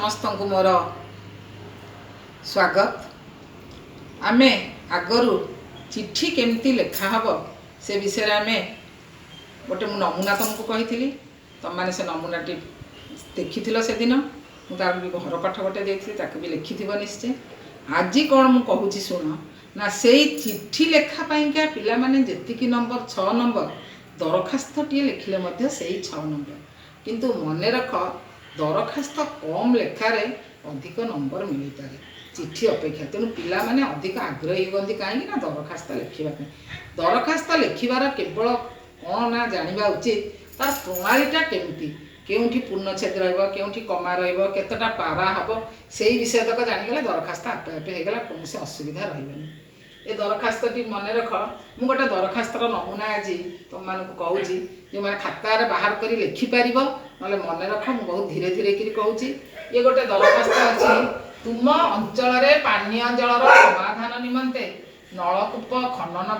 ସମସ୍ତଙ୍କୁ ମୋର ସ୍ୱାଗତ। ଆମେ ଆଗରୁ ଚିଠି କେମିତି ଲେଖା ହେବ ସେ ବିଷୟରେ ଆମେ ଗୋଟେ ମୁଁ ନମୁନା ତୁମକୁ କହିଥିଲି। ତୁମମାନେ ସେ ନମୁନାଟି ଦେଖିଥିଲ ସେଦିନ। ମୁଁ ତାର ବି ଘର ପାଠ ଗୋଟେ ଦେଇଥିଲି, ତାକୁ ବି ଲେଖିଥିବ ନିଶ୍ଚୟ। ଆଜି କ'ଣ ମୁଁ କହୁଛି ଶୁଣ ନା, ସେଇ ଚିଠି ଲେଖା ପାଇଁକା ପିଲାମାନେ ଯେତିକି ନମ୍ବର, 6 ନମ୍ବର, ଦରଖାସ୍ତଟିଏ ଲେଖିଲେ ମଧ୍ୟ ସେଇ 6 ନମ୍ବର। କିନ୍ତୁ ମନେ ରଖ, ଦରଖାସ୍ତ କମ୍ ଲେଖାରେ ଅଧିକ ନମ୍ବର ମିଳିପାରେ ଚିଠି ଅପେକ୍ଷା। ତେଣୁ ପିଲାମାନେ ଅଧିକ ଆଗ୍ରହୀ ହୁଅନ୍ତି କାହିଁକି ନା ଦରଖାସ୍ତ ଲେଖିବା ପାଇଁ। ଦରଖାସ୍ତ ଲେଖିବାର କେବଳ କ'ଣ ନା ଜାଣିବା ଉଚିତ ତାର ପ୍ରଣାଳୀଟା କେମିତି, କେଉଁଠି ପୂର୍ଣ୍ଣଚ୍ଛେଦ ରହିବ, କେଉଁଠି କମା ରହିବ, କେତେଟା ପାରା ହେବ, ସେଇ ବିଷୟ ତକ ଜାଣିଗଲେ ଦରଖାସ୍ତ ଆପେ ଆପେ ହେଇଗଲା, କୌଣସି ଅସୁବିଧା ରହିବନି। ଏ ଦରଖାସ୍ତଟି ମନେ ରଖ, ମୁଁ ଗୋଟେ ଦରଖାସ୍ତର ନମୁନା ଆଜି ତୁମମାନଙ୍କୁ କହୁଛି, ଯେଉଁମାନେ ଖାତାରେ ବାହାର କରି ଲେଖିପାରିବ, ନହେଲେ ମନେ ରଖ, ମୁଁ ବହୁତ ଧୀରେ ଧୀରେ କରି କହୁଛି। ଇଏ ଗୋଟେ ଦରଖାସ୍ତ ଅଛି। ତୁମ ଅଞ୍ଚଳରେ ପାନୀୟ ଜଳର ସମାଧାନ ନିମନ୍ତେ ନଳକୂପ ଖନନ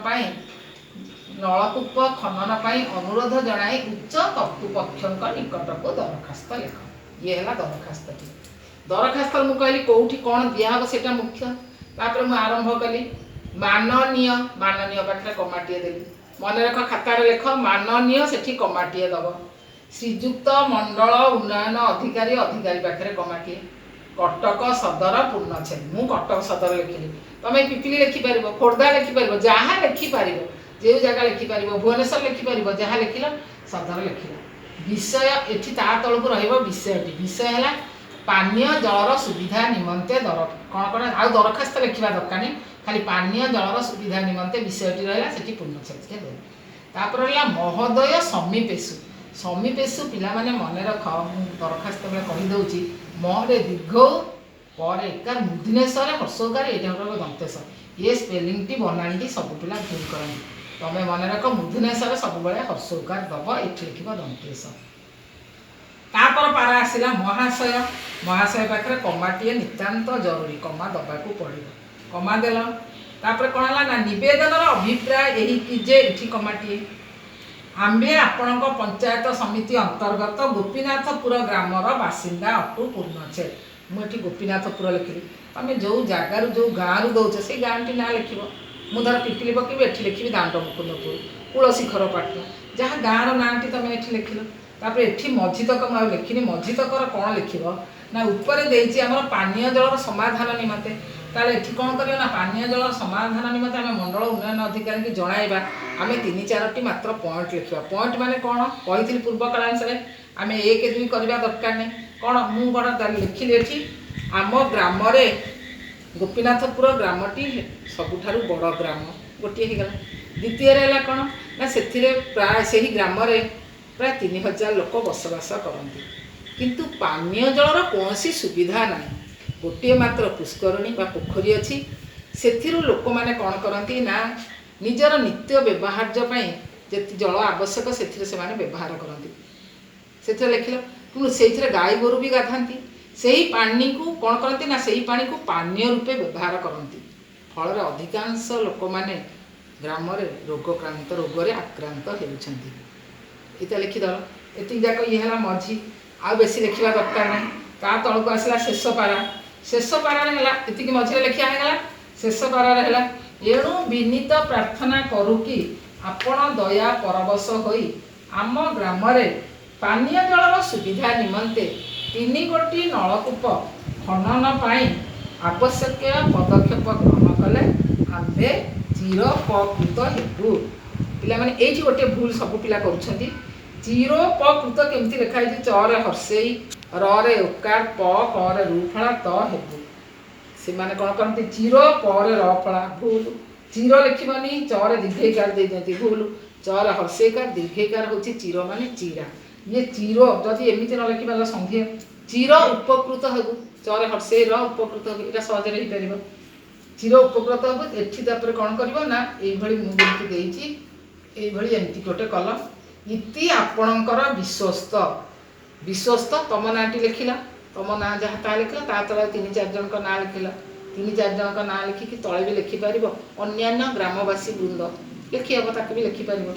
ପାଇଁ ଅନୁରୋଧ ଜଣାଇ ଉଚ୍ଚ କର୍ତ୍ତୃପକ୍ଷଙ୍କ ନିକଟକୁ ଦରଖାସ୍ତ ଲେଖ। ଇଏ ହେଲା ଦରଖାସ୍ତଟି। ଦରଖାସ୍ତରେ ମୁଁ କହିଲି କୋଉଠି କ'ଣ ଦିଆହବ, ସେଇଟା ମୁଖ୍ୟ। ତାପରେ ମୁଁ ଆରମ୍ଭ କଲି ମାନନୀୟ। ମାନନୀୟ ପାଖରେ କମାଟିଏ ଦେଲି। ମନେ ରଖ, ଖାତାରେ ଲେଖ, ମାନନୀୟ, ସେଠି କମାଟିଏ ଦବ। ଶ୍ରୀଯୁକ୍ତ ମଣ୍ଡଳ ଉନ୍ନୟନ ଅଧିକାରୀ, ଅଧିକାରୀ ପାଖରେ କମାଟିଏ। କଟକ ସଦର ପୂର୍ଣ୍ଣଚ୍ଛେଦ। ମୁଁ କଟକ ସଦର ଲେଖିଲି, ତମେ ପିପିଲି ଲେଖିପାରିବ, ଖୋର୍ଦ୍ଧା ଲେଖିପାରିବ, ଯାହା ଲେଖିପାରିବ, ଯେଉଁ ଜାଗା ଲେଖିପାରିବ, ଭୁବନେଶ୍ୱର ଲେଖିପାରିବ, ଯାହା ଲେଖିଲ, ସଦର ଲେଖିଲ। ବିଷୟ ଏଠି ତା ତଳକୁ ରହିବ ବିଷୟଟି। ବିଷୟ ହେଲା ପାନୀୟ ଜଳର ସୁବିଧା ନିମନ୍ତେ ଦର କ'ଣ କ'ଣ। ଆଉ ଦରଖାସ୍ତ ଲେଖିବା ଦରକାର ନାହିଁ, ଖାଲି ପାନୀୟ ଜଳର ସୁବିଧା ନିମନ୍ତେ ବିଷୟଟି ରହିଲା, ସେଠି ପୂର୍ଣ୍ଣଚ୍ଛେଦଟେ ଦେବ। ତାପରେ ହେଲା ମହୋଦୟ ସମୀପେଷୁ। ସମୀପେଷୁ ପିଲାମାନେ ମନେ ରଖ, ମୁଁ ଦରଖାସ୍ତ ବେଳେ କହିଦେଉଛି, ମରେ ଦୀର୍ଘ, ପରେ ଏକାର, ମୂର୍ଦ୍ଧନ୍ୟସ୍ୱରେ ହର୍ଷଉକାର, ଏଇଟା ହେବ ଦନ୍ତେଶ। ଏ ସ୍ପେଲିଂଟି ବନାଣିଟି ସବୁ ପିଲା ଭୁଲ କରନ୍ତି। ତମେ ମନେ ରଖ, ମୂର୍ଦ୍ଧନ୍ୟସ୍ୱରେ ସବୁବେଳେ ହର୍ଷଉକାର ଦବ, ଏଠି ଲେଖିବ ଦନ୍ତେଶ। ତାପର ପାରା ଆସିଲା ମହାଶୟ। ମହାଶୟ ପାଖରେ କମାଟିଏ ନିତାନ୍ତ ଜରୁରୀ, କମା ଦବାକୁ ପଡ଼ିବ। କମା ଦେଲ। ତାପରେ କ'ଣ ହେଲା ନା ନିବେଦନର ଅଭିପ୍ରାୟ ଏହି କି ଯେ, ଏଠି କମାଟିଏ। ଆମ୍ଭେ ଆପଣଙ୍କ ପଞ୍ଚାୟତ ସମିତି ଅନ୍ତର୍ଗତ ଗୋପୀନାଥପୁର ଗ୍ରାମର ବାସିନ୍ଦା ଅଟୁ ପୂର୍ଣ୍ଣଚ୍ଛେଦ। ମୁଁ ଏଠି ଗୋପୀନାଥପୁର ଲେଖିଲି। ତମେ ଯେଉଁ ଜାଗାରୁ, ଯେଉଁ ଗାଁରୁ ଦେଉଛ, ସେଇ ଗାଁଟି ନାଁ ଲେଖିବ। ମୁଁ ଧର ପିପିଲି ପକେଇବି, ଏଠି ଲେଖିବି ଦାଣ୍ଡ ମୁକୁନ୍ଦପୁର, କୁଳଶିଖର ପାଟଣା, ଯାହା ଗାଁର ନାଁଟି ତମେ ଏଠି ଲେଖିଲ। ତାପରେ ଏଠି ମଝିତକ ମୁଁ ଆଉ ଲେଖିନି। ମଝିତକର କ'ଣ ଲେଖିବ ନା ଉପରେ ଦେଇଛି ଆମର ପାନୀୟ ଜଳର ସମାଧାନ ନିମନ୍ତେ। ତାହେଲେ ଏଠି କ'ଣ କରିବ ନା ପାନୀୟ ଜଳର ସମାଧାନ ନିମନ୍ତେ ଆମେ ମଣ୍ଡଳ ଉନ୍ନୟନ ଅଧିକାରୀଙ୍କୁ ଜଣାଇବା। ଆମେ ତିନି ଚାରୋଟି ମାତ୍ର ପଏଣ୍ଟ ଲେଖିବା। ପଏଣ୍ଟ ମାନେ କ'ଣ କହିଥିଲି ପୂର୍ବ କ୍ଲାସରେ, ଆମେ 1 2 କରିବା ଦରକାର ନାହିଁ। କ'ଣ ମୁଁ କ'ଣ ତାହେଲେ ଲେଖିଲି ଏଠି, ଆମ ଗ୍ରାମରେ ଗୋପୀନାଥପୁର ଗ୍ରାମଟି ସବୁଠାରୁ ବଡ଼ ଗ୍ରାମ, ଗୋଟିଏ ହେଇଗଲା। ଦ୍ୱିତୀୟରେ ହେଲା କ'ଣ ନା ସେଥିରେ ପ୍ରାୟ ସେହି ଗ୍ରାମରେ ପ୍ରାୟ 3000 ଲୋକ ବସବାସ କରନ୍ତି, କିନ୍ତୁ ପାନୀୟ ଜଳର କୌଣସି ସୁବିଧା ନାହିଁ। ଗୋଟିଏ ମାତ୍ର ପୁଷ୍କରିଣୀ ବା ପୋଖରୀ ଅଛି। ସେଥିରୁ ଲୋକମାନେ କ'ଣ କରନ୍ତି ନା ନିଜର ନିତ୍ୟ ବ୍ୟବହାର୍ଯ୍ୟ ପାଇଁ ଯେତେ ଜଳ ଆବଶ୍ୟକ ସେଥିରେ ସେମାନେ ବ୍ୟବହାର କରନ୍ତି। ସେଥିରେ ଲେଖିଲ। କିନ୍ତୁ ସେଇଥିରେ ଗାଈ ଗୋରୁ ବି ଗାଧାନ୍ତି। ସେହି ପାଣିକୁ କ'ଣ କରନ୍ତି ନା ସେହି ପାଣିକୁ ପାନୀୟ ରୂପେ ବ୍ୟବହାର କରନ୍ତି। ଫଳରେ ଅଧିକାଂଶ ଲୋକମାନେ ଗ୍ରାମରେ ରୋଗରେ ଆକ୍ରାନ୍ତ ହେଉଛନ୍ତି। ଏଇଟା ଲେଖିଦେଲ। ଏତିକି ଯାକ ଇଏ ହେଲା ମଝି, ଆଉ ବେଶୀ ଲେଖିବା ଦରକାର ନାହିଁ। ତା ତଳକୁ ଆସିଲା ଶେଷ ପାରା। ଶେଷ ପାରାରେ ହେଲା, ଏତିକି ମଝିରେ ଲେଖିଆ ହେଇଗଲା। ଶେଷ ପାରାରେ ହେଲା, ଏଣୁ ବିନୀତ ପ୍ରାର୍ଥନା କରୁ କି ଆପଣ ଦୟା ପରବଶ ହୋଇ ଆମ ଗ୍ରାମରେ ପାନୀୟ ଜଳର ସୁବିଧା ନିମନ୍ତେ ତିନି ଗୋଟି ନଳକୂପ ଖନନ ପାଇଁ ଆବଶ୍ୟକୀୟ ପଦକ୍ଷେପ ଗ୍ରହଣ କଲେ ଆମ୍ଭେ ଚିରୋପକୃତ ହେବୁ। ପିଲାମାନେ, ଏଇଠି ଗୋଟିଏ ଭୁଲ ସବୁ ପିଲା କରୁଛନ୍ତି। ଚିରୋପକୃତ କେମିତି ଲେଖା ହେଇଛି? ଚରେ ହର୍ଷେଇ, ରରେ ଓକାର, ପ କରେ ରୁଫଳା, ତ ହେବୁ। ସେମାନେ କ'ଣ କରନ୍ତି? ଚିର ପରେ ର ଫଳା, ଭୁଲ। ଚିର ଲେଖିବନି, ଚରେ ଦୀର୍ଘଇକାର ଦେଇଦିଅନ୍ତି, ଭୁଲ। ଚରେ ହର୍ଷେଇକାର, ଦୀର୍ଘଇକାର ହେଉଛି ଚିର ମାନେ ଚିରା। ଇଏ ଚିର ଯଦି ଏମିତି ନ ଲେଖିପାରିଲ ସନ୍ଧି, ଚିର ଉପକୃତ ହେବୁ, ଚରେ ହର୍ଷେଇ ର ଉପକୃତ ହେବୁ, ଏଇଟା ସହଜରେ ହେଇପାରିବ। ଚିର ଉପକୃତ ହେବୁ। ଏଠି ତାପରେ କ'ଣ କରିବ ନା ଏଇଭଳି ମୁଁ ଯେମିତି ଦେଇଛି ଏଇଭଳି ଏମିତି ଗୋଟେ କଲ। ଇତି ଆପଣଙ୍କର ବିଶ୍ୱସ୍ତ। ବିଶ୍ୱସ୍ତ, ତମ ନାଁଟି ଲେଖିଲ, ତମ ନାଁ ଯାହା ତାହା ଲେଖିଲ। ତା ତଳେ ତିନି ଚାରି ଜଣଙ୍କ ନାଁ ଲେଖିଲ। ତିନି ଚାରି ଜଣଙ୍କ ନାଁ ଲେଖିକି ତଳେ ବି ଲେଖିପାରିବ ଅନ୍ୟାନ୍ୟ ଗ୍ରାମବାସୀ ବୃନ୍ଦ, ଲେଖି ହେବ, ତାକୁ ବି ଲେଖିପାରିବ।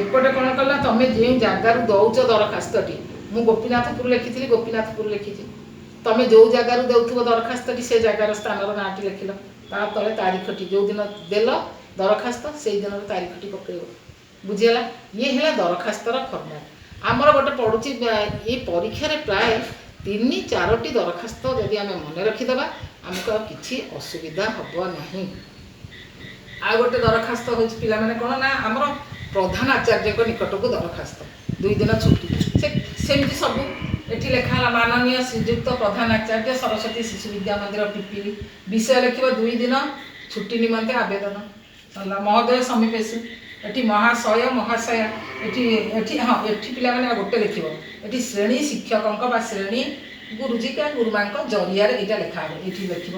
ଏପଟେ କ'ଣ କଲା, ତମେ ଯେଉଁ ଜାଗାରୁ ଦଉଛ ଦରଖାସ୍ତଟି, ମୁଁ ଗୋପୀନାଥପୁର ଲେଖିଥିଲି, ଗୋପୀନାଥପୁର ଲେଖିଛି। ତମେ ଯେଉଁ ଜାଗାରୁ ଦେଉଥିବ ଦରଖାସ୍ତଟି, ସେ ଜାଗାର ସ୍ଥାନର ନାଁଟି ଲେଖିଲ। ତା ତଳେ ତାରିଖଟି, ଯେଉଁଦିନ ଦେଲ ଦରଖାସ୍ତ ସେଇ ଦିନର ତାରିଖଟି ପକାଇବ। ବୁଝିହେଲା? ଇଏ ହେଲା ଦରଖାସ୍ତର ଫର୍ମାଟ୍। ଆମର ଗୋଟେ ପଡ଼ୁଛି ଏଇ ପରୀକ୍ଷାରେ, ପ୍ରାୟ ତିନି ଚାରୋଟି ଦରଖାସ୍ତ ଯଦି ଆମେ ମନେ ରଖିଦେବା, ଆମକୁ ଆଉ କିଛି ଅସୁବିଧା ହେବ ନାହିଁ। ଆଉ ଗୋଟେ ଦରଖାସ୍ତ ହେଉଛି ପିଲାମାନେ କ'ଣ ନା ଆମର ପ୍ରଧାନ ଆଚାର୍ଯ୍ୟଙ୍କ ନିକଟକୁ ଦରଖାସ୍ତ, 2 ଦିନ ଛୁଟି। ସେ ସେମିତି ସବୁ ଏଠି ଲେଖା ହେଲା, ମାନନୀୟ ଶ୍ରୀଯୁକ୍ତ ପ୍ରଧାନ ଆଚାର୍ଯ୍ୟ, ସରସ୍ୱତୀ ଶିଶୁ ବିଦ୍ୟା ମନ୍ଦିର, ପିପିଲି। ବିଷୟ ଲେଖିବ 2 ଦିନ ଛୁଟି ନିମନ୍ତେ ଆବେଦନ। ସରିଲା। ମହୋଦୟ ସମୀପେଷୁ, ଏଠି ମହାଶୟ, ମହାଶୟା। ଏଠି ଏଠି ହଁ, ଏଠି ପିଲାମାନେ ଆଉ ଗୋଟେ ଲେଖିବ। ଏଠି ଶ୍ରେଣୀ ଶିକ୍ଷକଙ୍କ ବା ଶ୍ରେଣୀ ଗୁରୁଜୀ ବା ଗୁରୁମାଙ୍କ ଜରିଆରେ ଏଇଟା ଲେଖା ହେବ। ଏଠି ଲେଖିବ,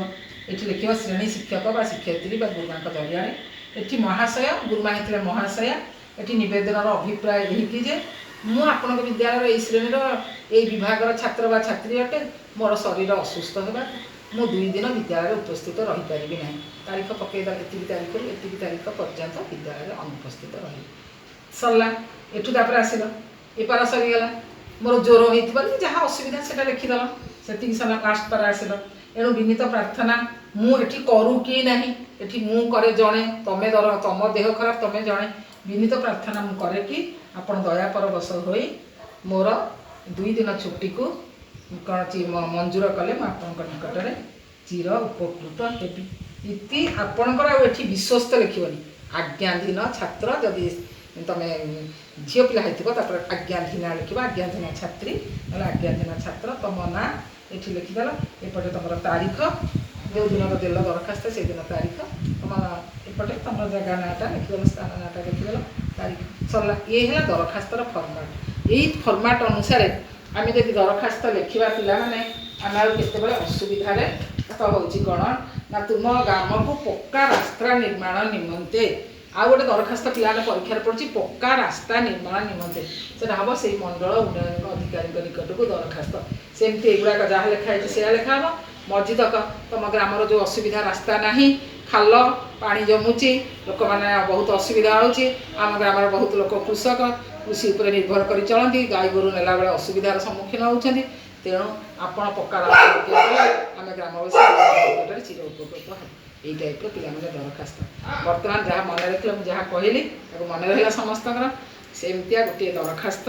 ଏଠି ଲେଖିବ ଶ୍ରେଣୀ ଶିକ୍ଷକ ବା ଶିକ୍ଷୟିତ୍ରୀ ବା ଗୁରୁମାଙ୍କ ଜରିଆରେ। ଏଠି ମହାଶୟ, ଗୁରୁମା ହେଇଥିଲେ ମହାଶୟା। ଏଠି ନିବେଦନର ଅଭିପ୍ରାୟ ଏହିକି ଯେ ମୁଁ ଆପଣଙ୍କ ବିଦ୍ୟାଳୟର ଏଇ ଶ୍ରେଣୀର ଏଇ ବିଭାଗର ଛାତ୍ର ବା ଛାତ୍ରୀ ଅଟେ। ମୋର ଶରୀର ଅସୁସ୍ଥ ହେବା ମୁଁ 2 ଦିନ ବିଦ୍ୟାଳୟରେ ଉପସ୍ଥିତ ରହିପାରିବି ନାହିଁ। ତାରିଖ ପକାଇଦେବା, ଏତିକି ତାରିଖରୁ ଏତିକି ତାରିଖ ପର୍ଯ୍ୟନ୍ତ ବିଦ୍ୟାଳୟରେ ଅନୁପସ୍ଥିତ ରହିବି। ସରିଲା। ଏଠୁ ତାପରେ ଆସିଲ, ଏ ପାରା ସରିଗଲା। ମୋର ଜ୍ୱର ହେଇଥିବାରୁ ଯାହା ଅସୁବିଧା ସେଟା ଲେଖିଦେଲ, ସେତିକି ସରିଲା। ଲାଷ୍ଟ ପାରା ଆସିଲ, ଏଣୁ ବିନୀତ ପ୍ରାର୍ଥନା ମୁଁ ଏଠି କରୁ କି ନାହିଁ। ଏଠି ମୁଁ କରେ ଜଣେ, ତମେ ଦର ତମ ଦେହ ଖରାପ, ତମେ ଜଣେ। ବିନୀତ ପ୍ରାର୍ଥନା ମୁଁ କରେ କି ଆପଣ ଦୟାପରବଶ ହୋଇ ମୋର 2 ଦିନ ଛୁଟିକୁ କ'ଣ ମଞ୍ଜୁର କଲେ ମୁଁ ଆପଣଙ୍କ ନିକଟରେ ଚିର ଉପକୃତ ହେବି। ଇତି ଆପଣଙ୍କର। ଆଉ ଏଠି ବିଶ୍ୱସ୍ତ ଲେଖିବନି, ଆଜ୍ଞାଧୀନ ଛାତ୍ର। ଯଦି ତମେ ଝିଅ ପିଲା ହେଇଥିବ, ତାପରେ ଆଜ୍ଞାଧୀନା ଲେଖିବ, ଆଜ୍ଞାଧୀନା ଛାତ୍ରୀ, ନହେଲେ ଆଜ୍ଞାଧୀନା ଛାତ୍ର। ତମ ନାଁ ଏଠି ଲେଖିଦେଲ। ଏପଟେ ତମର ତାରିଖ, ଯେଉଁ ଦିନର ଦେଲ ଦରଖାସ୍ତ ସେଇଦିନ ତାରିଖ। ତମ ଏପଟେ ତମର ଜାଗା ନାଁଟା ଲେଖିଦେଲ, ସ୍ଥାନ ନାଁଟା ଲେଖିଦେଲ, ତାରିଖ। ସରିଲା। ଇଏ ହେଲା ଦରଖାସ୍ତର ଫର୍ମାଟ୍। ଏଇ ଫର୍ମାଟ୍ ଅନୁସାରେ ଆମେ ଯଦି ଦରଖାସ୍ତ ଲେଖିବା ପିଲାମାନେ, ଆମେ ଆଉ କେତେବେଳେ ଅସୁବିଧାରେ ତ ହେଉଛି କ'ଣ ନା ତୁମ ଗ୍ରାମକୁ ପକ୍କା ରାସ୍ତା ନିର୍ମାଣ ନିମନ୍ତେ। ଆଉ ଗୋଟେ ଦରଖାସ୍ତ ପିଲାମାନେ ପରୀକ୍ଷାରେ ପଡ଼ୁଛି, ପକ୍କା ରାସ୍ତା ନିର୍ମାଣ ନିମନ୍ତେ। ସେଟା ହେବ ସେଇ ମଣ୍ଡଳ ଉନ୍ନୟନ ଅଧିକାରୀଙ୍କ ନିକଟକୁ ଦରଖାସ୍ତ। ସେମିତି ଏଗୁଡ଼ାକ ଯାହା ଲେଖା ହେଇଛି ସେୟା ଲେଖା ହେବ। ମଝିତକ ତମ ଗ୍ରାମର ଯେଉଁ ଅସୁବିଧା, ରାସ୍ତା ନାହିଁ, ଖାଲ, ପାଣି ଜମୁଛି, ଲୋକମାନେ ବହୁତ ଅସୁବିଧା ହେଉଛି। ଆମ ଗ୍ରାମର ବହୁତ ଲୋକ କୃଷକ, କୃଷି ଉପରେ ନିର୍ଭର କରି ଚଳନ୍ତି। ଗାଈ ଗୋରୁ ନେଲାବେଳେ ଅସୁବିଧାର ସମ୍ମୁଖୀନ ହେଉଛନ୍ତି। ତେଣୁ ଆପଣ ପକ୍କା ରାସ୍ତା କଲେ ଆମେ ଗ୍ରାମବାସୀ ନିକଟରେ ଚିର ଉପକୃତ ହେବୁ। ଏଇ ଟାଇପ୍ର ପିଲାମାନେ ଦରଖାସ୍ତ। ବର୍ତ୍ତମାନ ଯାହା ମନେ ରଖିଲେ, ମୁଁ ଯାହା କହିଲି ତାକୁ ମନେ ରହିଲା ସମସ୍ତଙ୍କର? ସେମିତିଆ ଗୋଟିଏ ଦରଖାସ୍ତ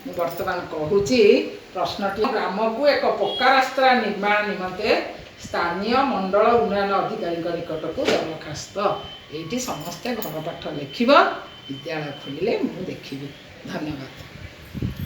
ମୁଁ ବର୍ତ୍ତମାନ କହୁଛି। ପ୍ରଶ୍ନଟି, ଗ୍ରାମକୁ ଏକ ପକ୍କା ରାସ୍ତା ନିର୍ମାଣ ନିମନ୍ତେ ସ୍ଥାନୀୟ ମଣ୍ଡଳ ଉନ୍ନୟନ ଅଧିକାରୀଙ୍କ ନିକଟକୁ ଦରଖାସ୍ତ। ଏଇଠି ସମସ୍ତେ ଘର ପାଠ ଲେଖିବ। ବିଦ୍ୟାଳୟ ଖୋଲିଲେ ମୁଁ ଦେଖିବି। ଧନ୍ୟବାଦ।